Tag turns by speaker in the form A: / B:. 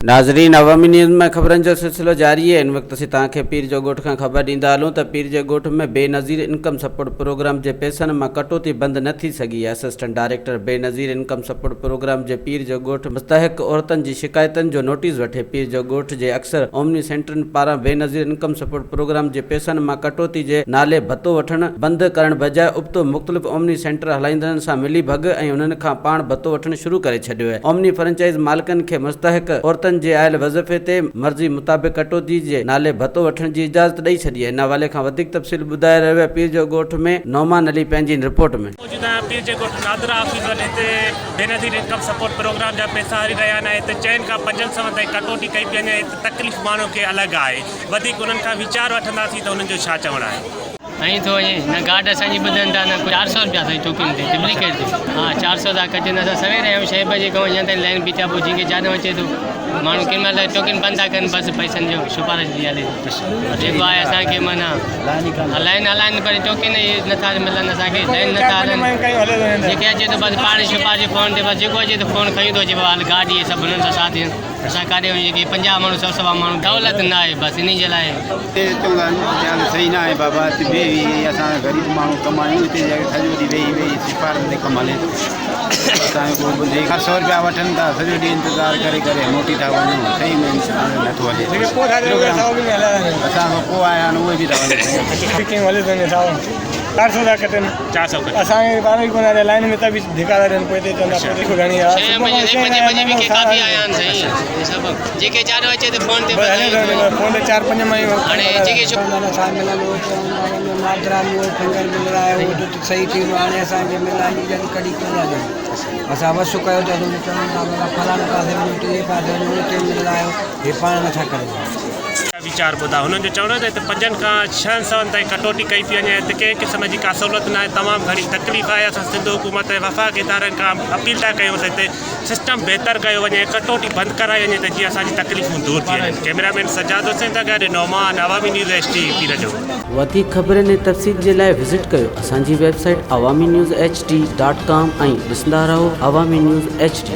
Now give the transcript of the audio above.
A: ناظرين عوامي نيوز ۾ خبرن جو سلسلو جاري آهي ان وقت اسين توهان کي پير جو ڳوٺ کان خبر ڏيندا هلون ته پير جي ڳوٺ ۾ بينظير انڪم سپورٽ پروگرام جي پئسن مان ڪٽوتي بند نه ٿي سگهي آهي assistant director Benazir income support programme جي پير جو ڳوٺ مستحق عورتن جي شڪايتن جو نوٽيس وٺي پير جو ڳوٺ جي اڪثر اومني سينٽرن پاران بينظير انڪم سپورٽ پروگرام جي پئسن مان ڪٽوتي جي نالي ڀتو وٺڻ بند ڪرڻ بجاء ابتو مختلف اومني سينٽر هلائيندڙن سان ملي ڀڳ ۽ انهن کان پاڻ ڀتو وٺڻ شروع ڪري ڇڏيو آهي. اومني فرنچائز مالڪن کي مستحق عورتن جي آيل وظيفي تي مرضي مطابق ڪٽوتي جي نالي ڀتو وٺڻ جي اجازت ڏئي ڇڏي آهي. ان حوالي کان وڌيڪ تفصيل ٻڌائي رهيو آهي پير جو ڳوٺ ۾ نعمان علي پنهنجي هن رپورٽ ۾.
B: موجود آهيان پير جي ڳوٺ نادرا آفيس وٽ هتي بينظير انڪم سپورٽ پروگرام جا پئسا هلي رهيا آهن ۽ هتي چئن کان پنجن سون تائين ڪٽوتي ڪئي پئي وڃي هتي تڪليف ماڻهن کي الڳ آهي وڌيڪ انهن کان ويچار وٺنداسين ته انهن جو ڇا چوڻ آهي.
C: ائين ٿو وڃي نه گارڊ اسان جي ٻڌن ٿا نه ڪجهه 400 روپيا سائين ٽوڪن تي ڊپليڪيٽ تي ها 400 ٿا ڪٽين اسان سوير آيا آهيون ڇهين بجي کان اڃا تائين لائين بيٺا پوء جنهن کي جاڏو اچي ٿو ماڻهو ڪنهن مهل ٽوڪن بند ٿا ڪن بس پئسن جو سفارش ٿي هلي جيڪو آهي اسان کي معنيٰ هلائن هلائن پر ٽوڪن ئي نٿا ملن اسان کي لائين نٿا هلن جيڪي اچي ٿو بس پاڻ سفارش فون تي بس جيڪو اچي ٿو فون کڻي ٿو اچي بابا هل گاڏي سڀ هنن سان ساٿ ڏين اسان ڪاڏي وڃون جيڪي 50 ماڻهو سو سوا ماڻهو دولت نه آهي بس انهي جي لاء.
D: هتي چوندا آهن ته چال صحيح نه آهي بابا هتي ويهي ويهي اسان غريب ماڻهو ڪم آهيون هتي جيڪي سڄو ڏينهن ويهي ويهي سفارن تي ڪم هلي ٿو اسان جو ڪو ٻڌي 400 روپيا وٺن ٿا سڄو ڏينهن انتظار ڪري ڪري موٽي ٿا وڃون صحيح ۾ نٿو هلي اسان کان پوء آيا آهن اهي به ٿا
B: وڃن
E: 400 ٿا ڪٽن
B: 400 ڪٽن
E: اسان کي ٻارو ئي ڪونه آهي لائن ۾ ته به ڌڪا ٿا ڏين پوئتي چون ٿا پوئتي گهڻي آهي
C: ڇهين بجي سائين پنجين بجي به ڪي ڪافي آيا آهن سائين هي سڀ جيڪي چاڏو اچي ته فون تي
E: بس هلي ٿو وڃي فون تي چار پنج مايون
C: هاڻي جيڪي
F: چوندا نه ڇا ملندو چون ٿا وڃو نادرا ۾ اهو فنگر ملرايو اهو ته صحيح ٿي ويندو هاڻي اسان کي ملائي جي ڄڻ ڪڏهن ڪونه ٿا ڏين اسان وس ڪيو ته چون ٿا بابا فلاڻي پاسي وڃو ٽئين پاسي وڃو اتي ملرايو هي پاڻ نٿا ڪري
B: جا ويچار ٻڌا. هنن جو چوڻ هو ته هتي پنجن کان ڇهن سون تائين ڪٽوتي ڪئي پئي وڃي، هتي ڪنهن قسم جي ڪا سهولت ناهي، تمام گهڻي تڪليف آهي، اسان سنڌ حڪومت ۽ وفاقي ادارن کان اپيل ٿا ڪيون ته هتي سسٽم بهتر ڪيو وڃي ۽ ڪٽوتي بند ڪرائي وڃي ته جيئن اسان جي تڪليفون دور ٿي وڃن. ڪئميرا مين سجاد حسين سان گڏ نعمان، عوامي نيوز ايڇ ڊي، پيرجوڳ.
A: وڌيڪ خبرن ۽ تفصيل جي لاء وزٽ ڪيو اسان جي website Awami news H D dot com ۽ ڏسندا رهو عوامي نيوز ايڇ ڊي.